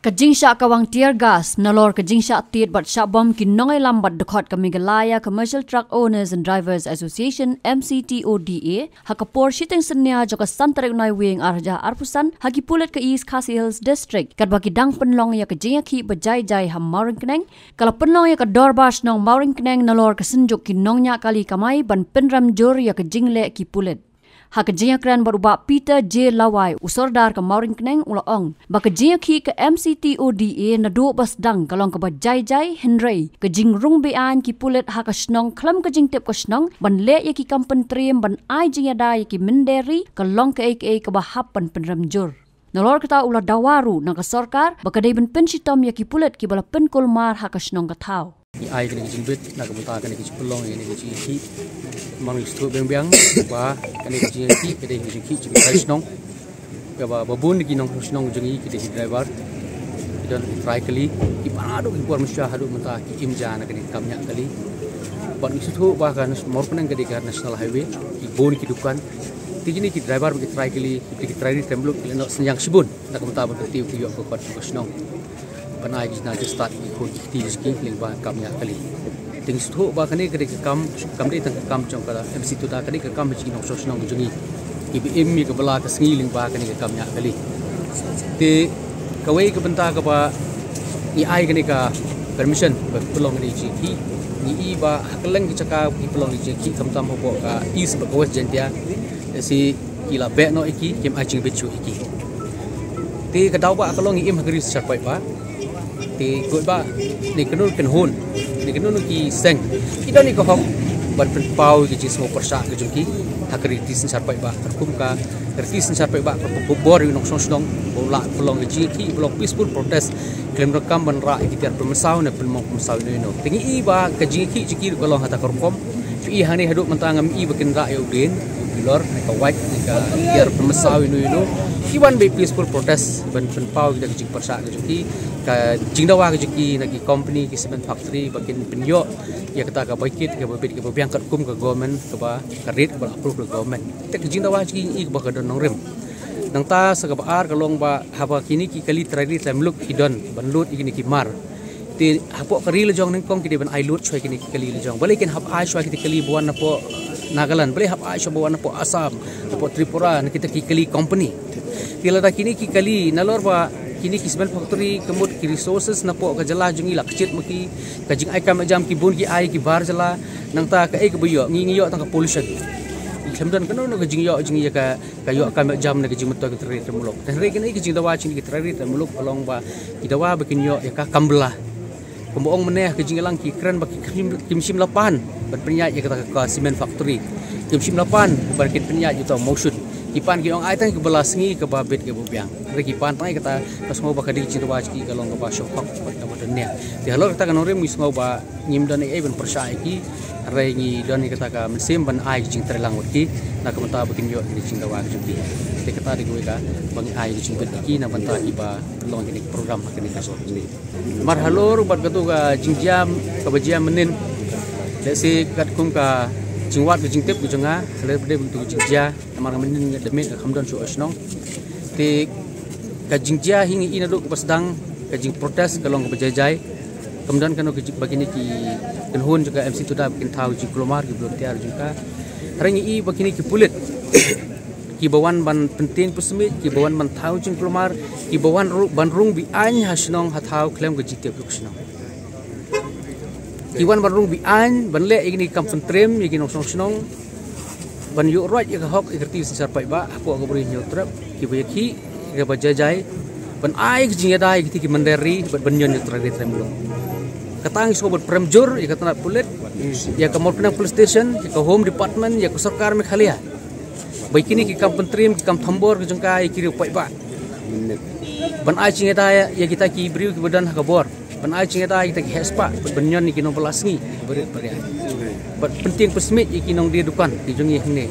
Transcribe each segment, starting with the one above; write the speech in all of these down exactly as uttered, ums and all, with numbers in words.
Ka jingshah kawang tear gas nalor ka jingshah tied bad shah bom ki nongïalam bad dkhot ka Meghalaya Commercial Truck Owners and Drivers Association, M C T O D A, ha ka por shiteng synñia jong ka san tarik Naiwieng ar hajar arphew san ha ki pulit ka East Khasi Hills District, katba ki dang pynlong ïa ka jingïakhih ba jai jai ha Mawryngkneng, ka la pynlong ïa ka dorbar shnong Mawryngkneng nalor ka synjuk ki nongñiah kali kamai ban pynrem jur ïa ka jingleh ki pulit. Ha ka jingïakren bad u Bah Peter J Lawai, u Sordar ka Mawryngkneng, u la ong ba ka jingïakhih ka M C T O D A naduh ba sdang ka long kaba jai jai, hynrei ka jingrung beaiñ ki pulit ha ka shnong khlem ka jingtip ka shnong ban leh ïa ki kam pyntriem ban ai jingïada ïa ki mynder ri ka long kaei kaei kaba hap ban pynrem jur. Nalor kata u la dawa ruh na ka sorkar ba ka dei ban pynshitom ïa ki pulit kiba la pynkulmar ha ka shnong ka thaw. Ngi ai kane ka jingbit na ka bynta kane ka jingpynlong ïa kane ka jingïakhih. Namar ngi sngewthuh biang biang ba kane ka jingïakhih ka dei ka jingïakhih jong ki trai shnong. Kaba ba bun ki nongshong shnong jong ngi ki dei ki driver. Ki don ki trai kali, kiba haduh ki por mynshwa haduh mynta ki im ja na kane ka kam ñiah kali. Bad ngi sngewthuh ba ka nas-, Mawryngkneng ka dei ka national highway, ki bun ki dukan. Te kine ki driver bad ki trai kali, ki trai ri trai muluk ki la noh synñiang shibun na ka bynta ban kyntiew ki ïoh ka kot ka shnong. Ban ai ki jingstad ki khun ki kti ki lyngba kam ñiah kali. Te ngi sngewthuh ba kane ka dei ka kam, kam dei tang ka kam jong ka M C Tuda, ka dei ka kam jong ki nongshong shnong jong ngi kiba im ïa ka bylla ka sngi lyngba kane ka kam ñiah kali. Te kawei ka bynta kaba ngi ai kane ka permission ba pynlong kane ka jingïakhih, ngi i ba ha kylleng ki jaka ki pynlong kane ka jingïakhih, khamtam hapoh ka East bad ka West Jaintia, lehse ki la beh noh ïa ki, kim ai jingbit shuh ïa ki. Te ka daw ba ka long ngi im ha ka ri synshar paidbah. Te kut ba ne kano kynhun, ne kano ki seng ki don ïa ka hok ban pynpaw ïa ka jingsngew pyrshah ka jong ki ha ka riti synshar paidbah. Katkum ka riti synshar paidbah, katkum ka bor ïa u nongshong shnong ba u lah pynlong ïa ka jingïakhih, pynlong peaceful protest, khlem donkam ban rah ïa ki tiar pynmynsaw ne pynmong pynmynsaw ïa uno uno. Te ngi i ba ka jingïakhih jong ki ruh ka long ha kata ka rukom. Phi i hangne haduh mynta ngam i ba kin rah ïa u dien, u bilor, ne ka wait, ne ka tiar pynmynsaw ïa uno uno. Ki wan beit peaceful protest ban pynpaw ïa ka jingpyrshah ka jong ki, ka jingdawa ka jong ki na ki company, ki cement factory ba kin pynïoh ïa kata ka bai kit kaba bit kaba biang katkum ka government, kaba ka rate kaba la approve da ka government. Te ka jingdawa jong ki ngi i ba ka don nongrim. Nangta sa kaba ar ka long ba haba kine ki kali trai ri trai muluk ki don ban lut ïa kine ki mar. Te hapoh ka ri la jong nyngkong ki dei ban ai lut shuwa ïa kine ki kali la jong. Balei kin hap ai shuwa ïa kine ki kali ba wan napoh Nagaland, balei hap ai shuwa ba wan napoh Assam, napoh Tripura, na kita ki kali company. Te lada kine ki kali nalor ba kine ki cement factory ka mut ki resources napoh ka jylla jong ngi la kjit ma ki, ka jingai kam jam ki bun ki ai ki bar jylla, nangta kaei kaba ïoh, ngi ngi ïoh tang ka pollution. Ngi khlem don kano kano ka jingïoh jong ngi ïa ka ka ïoh kam jam na ka jingmyntoi ka trai ri trai muluk. Te hynrei kane ka jingdawa jong ki trai ri trai muluk ka long ba ki dawa ba kin ïoh ïa ka kam bylla. Kumba ong mynne ha ka jingïalang ki kren ba ki, kim, kim shym la pan ban pynïaid ïa kata ka cement factory. Kim shym la pan ban kin pynïaid ïa uta u mawshun. Ki pan ki ong ai tang ka bylla sngi kaba bit kaba biang. Hynrei ki pan tang ïa kata, nga sngew ba ka dei ka jingdawa jong ki ka long kaba shoh hok bad kaba dohnud. Te halor kata ka nongrim ngi sngew ba ngim don ei ei ban pyrshah ïa ki, hynrei ngi don ïa kata ka mynsiem ban ai ka jingtreilang bad ki na ka bynta ba kin ïoh ïa ka jingdawa ka jong ki. Te kata dei kawei kaba ngi ai ka jingbit ïa ki na ka bynta kiba pynlong ïa kane ka program ha kane ka sor. Namar halor bad kato ka jingjia kaba jia mynnin, lehse katkum ka jingwad ka jingtip ka jong nga, ka la dei ban tu ka jingjia. Namar nga mynnin nga da mih, nga kam don shuh ha shnong. Te ka jingjia hi ngi i naduh kaba sdang ka jingprotest ka long kaba jai jai. Kam don kano ka jing, ba kine ki kynhun jong ka M C Tuda ba kin thaw jingkulmar ki volunteer jong ka. Hynrei ngi i ba kine ki pulit kiba wan ban pyntieng pynsmit, kiba wan ban thaw jingkulmar, kiba wan ru-, ban rung beaiñ ha shnong ha thaw khlem ka jingtip ka shnong. Ki wan ban rung beaiñ, ban leh ïa kine ki kam pyntriem ïa ki nongshong shnong, ban ïuh roit ïa ka hok ïa ka riti synshar paidbah hapoh ka Bri Hynñiewtrep, kiba ïakhih ïa kaba jai jai, ban ai ka jingïada ïa kiti ki mynder ri bad ban ñion ïa u trai ri trai muluk. Kata ngi sngewbha ban prem jur ïa ka tnat pulit, ïa ka Mawryngkneng Police Station, ïa ka Home Department, ïa ka sorkar Meghalaya. Ba ïa kine ki kam pyntriem, ki kam thombor ka jong ka ïa ki riew paidbah, ban ai jingïada ïa kita ki briew kiba don ha ka bor, ban ai jingïada ïa kita ki heh spah, ban ñion ïa ki nongbylla sngi kiba rit ba riat, ban pyntieng pynsmit ïa ki nongdie dukan ki jong ngi hangne.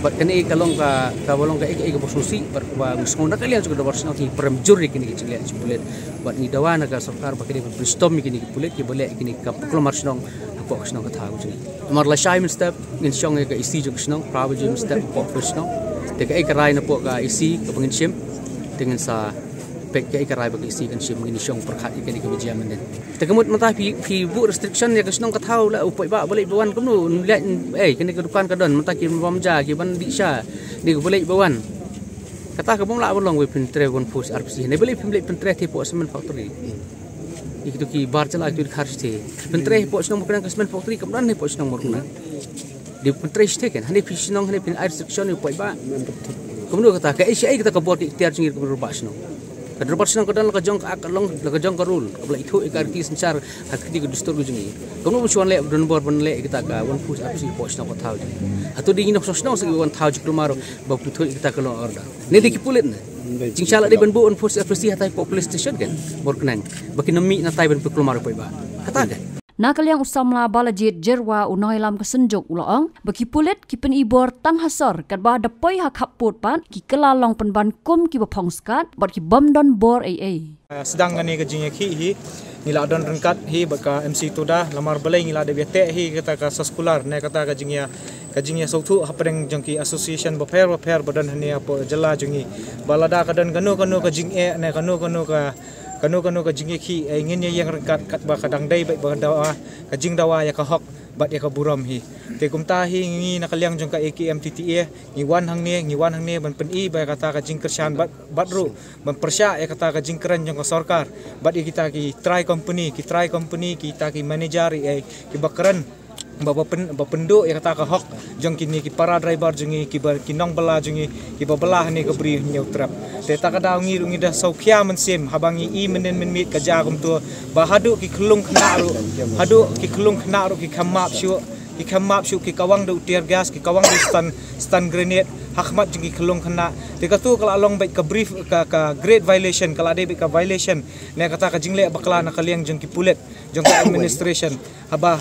Bad kane ka long ka, kaba long kaei kaei kaba sngewsih, bad kaba ngi sngew na ka liang jong ka dorbar shnong ngi prem jur ïa kine ki jingleh jong pulit. Bad ngi dawa na ka sorkar ba ka dei ban pynshitom ïa kine ki pulit kiba leh ïa kine ki kam pynkulmar shnong hapoh ka shnong ka thaw ka jong ngi. Namar lashai mynstep ngin shong ïa ka E C jong ka shnong, phra baje mynstep hapoh ka shnong. Te kaei ka rai napoh ka E C kaba ngin shim, te ngin sa Peit kaei ka rai ba ka E C kan shim, ngin ïa shong pyrkhat ïa kane kaba jia mynnin. Te ka mut mynta phi, phi buh restriction ïa ka shnong ka thaw, la u paidbah ba leit ba wan kumno, leh, eh, kane ka dukan ka don, mynta ki bym ja, ki ban dih sha, ne ki ba leit ba wan. Kata ka bym lah ban long wei pyntrei wan force R P C, ne ba leit pyntrei te hapoh cement factory. Ïa kito ki bar jylla, kito ki khar shatei. Pyntrei hapoh shnong Mawryngkneng ka cement factory, kam don hapoh shnong Mawryngkneng. Dei pyntrei shatei kan, hangne phi shnong, hangne phin ai restriction ïa u paidbah. Kumno kata, kaei shi, ei kata ka bor, ka ikhtiar jong ngi kum rangbah shnong. Ka rangbah shnong ka don la ka jong ka, ka long la ka jong ka rule, kaba la ithuh ïa ka riti synshar ha ka riti ka dustur ka jong ngi. Kumno ban shu wan leh, don bor ban leh ïa kata ka wan force R P C hapoh shnong ka thaw jong ngi. Hato dei ngi nongshong shnong sa wan thaw jingkulmar ba pynithuh ïa kata ka law and order? Ne dei ki pulit ne? Jingshah la dei ban buh wan force R P C hatai hapoh police station kan Mawryngkneng, ba kin ym mih natai ban pynkulmar ïa u paidbah. Kata kan. Na ka liang u samla Balajied Jyrwa, u nongïalam ka Synjuk, u la ong ba ki pulit ki pyni bor tang ha sor, katba da poi ha khappud pat ki kylla long pynban kum kiba phong skat bad ki bym don bor ei ei. Ah, sdang kane ka jingïakhih hi, ngi la don ryngkat hi bad ka M C Tuda, lamar balei ngi la dep ïateh hi kata ka soskular ne kata ka jingïa, ka jingïasngewthuh hapdeng jong ki association bapher bapher ba don hangne hapoh jylla jong ngi. Ba lada ka don kano kano ka jingeh ne kano kano ka, kano kano ka jingïakhih, eh, ngin ïa ïeng ryngkat katba ka dang dei bad ba ka dawa, ka jingdawa ïa ka hok bad ïa ka burom hi. Te kumta hi ngi na ka liang jong ka A K M T T A, ngi wan hangne, ngi wan hangne ban pyni ba ïa kata ka jingkyrshan bad, bad ruh ban pyrshah ïa kata ka jingkren jong ka sorkar bad ïa kita ki trai company, ki trai company, kita ki manager, eh, kiba kren ba, ba pyn-, ba pynduh ïa kata ka hok jong kine ki para driver jong ngi, kiba, ki nongbylla jong ngi, kiba bylla hangne ka Bri Hynñiewtrep. Te ta ka daw ngi ruh ngi da sngewkhia mynsiem haba ngi i mynnin mynmiet ka jia kumto, ba haduh ki khyllung khynnah ruh, haduh ki khyllung khynnah ruh ki khem map shuh, ki khem map shuh, ki kawang da u tear gas, ki kawang da u stun, stun grenade ha khmat jong ki khyllung khynnah. Te kato ka la long beit ka brief, ka, ka great violation, ka la dei beit ka violation ne kata ka jingleh bakla na ka liang jong ki pulit, jong ka administration. Haba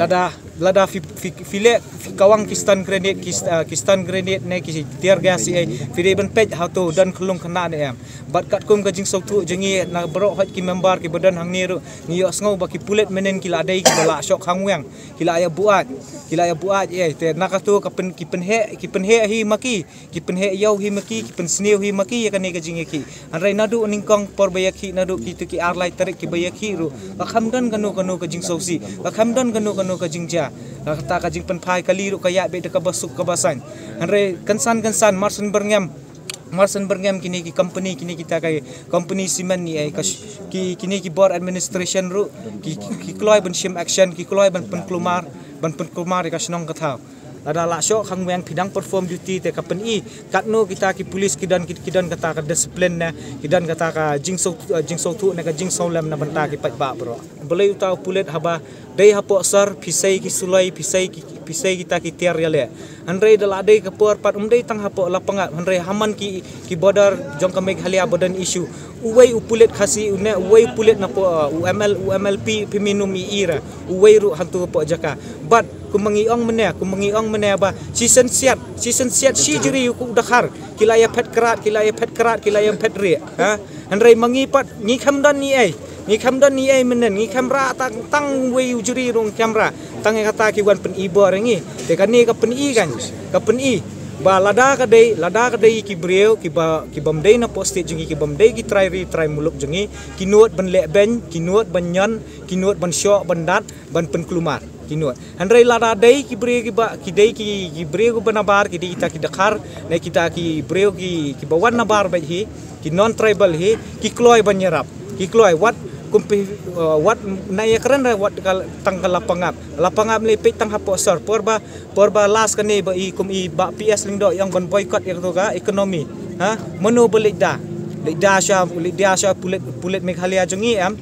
lada, lada phi, phi, phi leh, phi kawang ki stun grenade, ki st-, ah, ki stun grenade ne ki tear gas, eh, phi dei ban peit hato don khyllung khynnah ne em. Bad katkum ka jingsngewthuh jong ngi na baroh hoi ki member kiba don hangne ruh, ngi ïohsngew ba ki pulit mynnin ki la dei kiba la shoh khang weng, ki la ïa buaid, ki la ïa buaid, eh, te na kato ka pyn-, ki pynheh, ki pynheh hi ma ki, ki pynheh ïew hi ma ki, ki pynsniew hi ma ki ïa kane ka jingïakhih. Hynrei naduh nyngkong por ba ïakhih, naduh kito ki ar lai tarik kiba ïakhih ruh, ka khlem don kano kano ka jingsngewsih, ka khlem don kano kano ka jingjia. Kata ka jingpynphai kali ruh ka ïaid beit da kaba suk kaba saiñ. Hynrei kynsan kynsan, mar syn byrngem, mar syn byrngem kine ki company, kine kita ki company cement ne, eh, ka sh-, ki, kine ki bor administration ruh ki, ki, ki kloi ban shim action, ki kloi ban pynkulmar, ban pynkulmar ïa ka shnong ka thaw. Lada la shoh khang weng phi dang perform duty te ka pyni katno kita ki police ki don, ki, ki don kata ka discipline ne, ki don kata ka jingsngew, eh, jingsngewthuh ne ka jingsngewlem na bynta ki paidbah baroh. Balei uta u pulit haba dei hapoh sor phi sei ki suloi, phi sei ki, phi sei kita ki tiar ïaleh. Hynrei da la dei ka por pat um dei tang hapoh Lapangap, hynrei ha man ki, ki border jong ka Meghalaya ba don issue. Uwei u pulit Khasi, une uwei u pulit napoh, uh, u M L, u M L P, phi mynno i ira. Uwei ruh hangto hapoh jaka. Bad kumba ngi ong mynne, kumba ngi ong mynne ba shisien siat, shisien siat shi jri u ku Dkhar. Ki la ïa phet krad, ki la ïa phet krad, ki la ïa phet rieh. Ha? Hynrei ma ngi pat, ngi khlem don ei ei. Ngi khlem don ei ei mynne, ngi khlem rah tang, tang wei u jri ruh ngi khlem rah. Tang ïa kata ki wan pyni bor ïa ngi. Te kane ka pyni kan, ka pyni. Ba lada ka dei, lada ka dei ki briew, kiba, ki bym dei napoh state jong ngi, ki bym dei ki trai ri trai muluk jong ngi, ki nud ban leh beiñ, ki nud ban ñion, ki nud ban shoh, ban dat, ban pynkulmar, ki nud. Hynrei lada dei ki briew kiba, ki dei ki, ki briew kiba nabar, ki dei kita ki Dkhar, ne kita ki briew ki, kiba wan nabar beit hi, ki non tribal hi, ki kloi ban ïarap, ki kloi wat kum phi, uh, wat na ïakren re wat ka tang ka Lapangap. Lapangap lei peit tang hapoh sor, por ba, por ba last kane ba i kum i Bah P S Lyngdoh i ong ban boycott ïa kato ka economy. Ha? Mano ba leit da? Leit da sha, leit da sha pulit, pulit Meghalaya jong ngi em?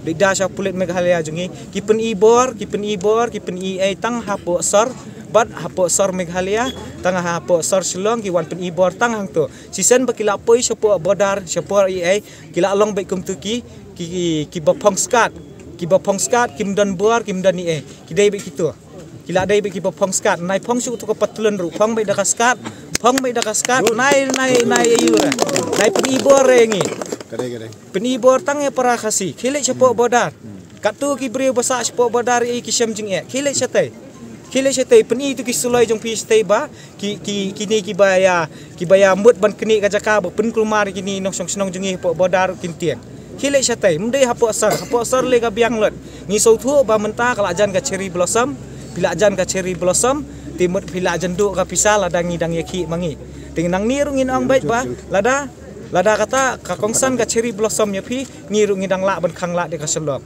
Leit da sha pulit Meghalaya jong ngi. Ki pyni bor, ki pyni bor, ki pyni ei tang hapoh sor, bad hapoh sor Meghalaya, tang hapoh sor Shillong, ki wan pyni bor tang hangto. Shisien ba ki la poi shapoh border, shapoh ei ei, ki la long beit kumto ki, ki, ki, kiba phong skat, kiba phong skat, kim don bor, kim don ei ei. Ki dei beit kito. Ki la dei beit kiba phong skat. Nai phong shuh to ka patlun ruh, phong beit da ka skat, phong beit da ka skat, nai, nai, nai, ayu re. Nai pyni bor re ngi. Ka dei, ka dei. Pyni bor tang ïa para Khasi. Khie leit shapoh border. Katto ki briew ba sah shapoh border ei ei ki shem jingeh. Khie leit shatei. Khie leit shatei, pyni to ki suloi jong phi shatei ba ki, ki, kine kiba ïa, kiba ïa mut ban knieh ka jaka ba pynkulmar ïa kine nongshong shnong jong ngi hapoh border kin tieng. Khie leit shatei, ym dei hapoh sor, hapoh sor lei ka biang lut. Ngi sngewthuh ba mynta ka la jan ka cherry blossom, phi la jan ka cherry blossom, te mut phi la jan duh ka pisa lada ngi dang ïakhih ma ngi. Te nangne ruh ngin ong beit ba lada, lada kata ka kongsan ka cherry blossom ïa phi, ngi ruh ngi dang lah ban khanglad ïa ka Shillong.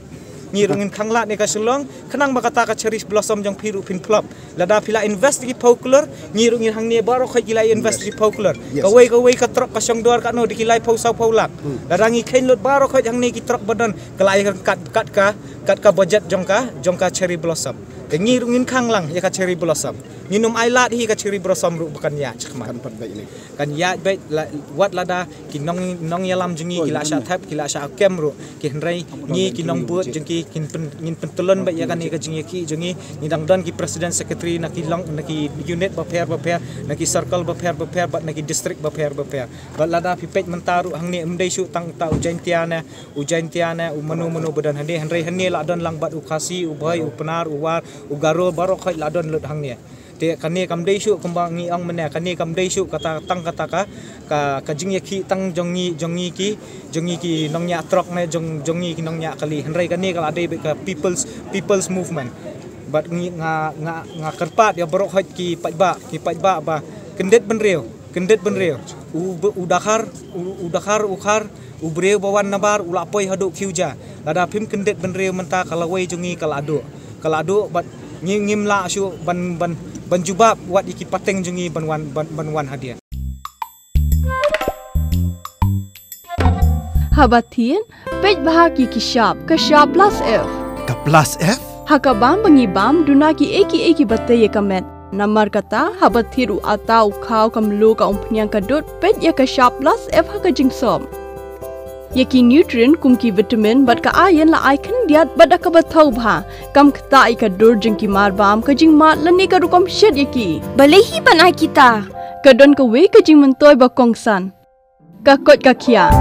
Ngi ruh ngin khanglad ïa ka Shillong, khnang ba kata ka cherry blossom jong phi ruh phin phlop. Lada phi la invest ki phew klur, ngi ruh ngin hangne baroh khoit ki la invest ki phew klur. Kawei kawei ka trok ka shong dor katno, da ki laiphew sawphew lak. Lada ngi kheiñ lut baroh khoit hangne ki trok ba don, ka la ïa kat, kat ka, kat ka budget jong ka, jong ka cherry blossom. Te ngi ruh ngin khang lang ïa ka cherry blossom. Ngin ym ailad hi ka cherry blossom ruh ba kan ïaid shakhmat. Kan pat beit ni. Kan ïaid beit la, wat lada ki nong, nongïalam jong ngi ki la shah thep, ki la shah kem ruh. Ki hynrei ngi ki nongbud jong ki kin pyn, ngin pyntyllun beit ïa kane ka jingïakhih jong ngi. Ngi dang don ki president secretary na ki long, na ki unit bapher bapher, na ki circle bapher bapher, bad na ki district bapher bapher. Bad lada phi peit mynta ruh hangne ym dei shuh tang uta u Jaintia ne, u Jaintia ne, u mano mano ba don hangne, hynrei hangne la don lang bad u Khasi, u Bhoi, u Pnar, u War, u Garo, baroh khoit la don lut hangne. Te kane kam dei shuh kumba ngi ong mynne, kane kam dei shuh kata tang kata ka, ka, ka jingïakhih tang jong ngi, jong ngi ki, jong ngi ki nongñiah trok ne, jong, jong ngi ki nongñiah kali. Hynrei kane ka la dei beit ka people's, people's movement. Bad ngi nga, nga, nga kyrpad ïa baroh khoit ki paidbah, ki paidbah ba kyndit bynriew, kyndit bynriew. U, u Dkhar, u, u Dkhar, u Khar, u briew ba wan nabar, u la poi haduh Khiuja. Lada phim kyndit bynriew mynta ka lawei jong ngi ka la duh. Ka la duh bad ngi, ngim lah shuh ban, ban, ban jubab wat ïa ki pateng jong ngi ban wan, ban, ban wan hadien. Haba thied, peit bha ki ki shap, ka shap plus F. Ka plus F? Ha ka bam ba ngi bam, duna ki ei ki ei kiba tei ïa ka met. Namar kata, haba thied u atta, u khaw, ka mluh, ka umphniang, ka dud, peit ïa ka shap plus F ha ka jingsop. Ïa ki nutrient kum ki vitamin bad ka iron la ai khyndiat bad da kaba thaw bha. Kam ktah ïa ka dur jong ki mar bam, ka jingmad lane ka rukom shet ïa ki. Balei hi ban ai kita? Ka don kawei ka jingmyntoi ba kongsan. Ka koit ka khiah.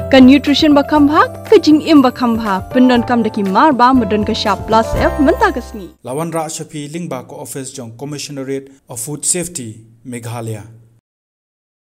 Ka nutrition ba kham bha, ka jingim ba kham bha. Pyndonkam da ki mar bam ba don ka shap plus F mynta ka sngi. La wanrah sha phi lyngba ka office jong Commissionerate of Food Safety, Meghalaya.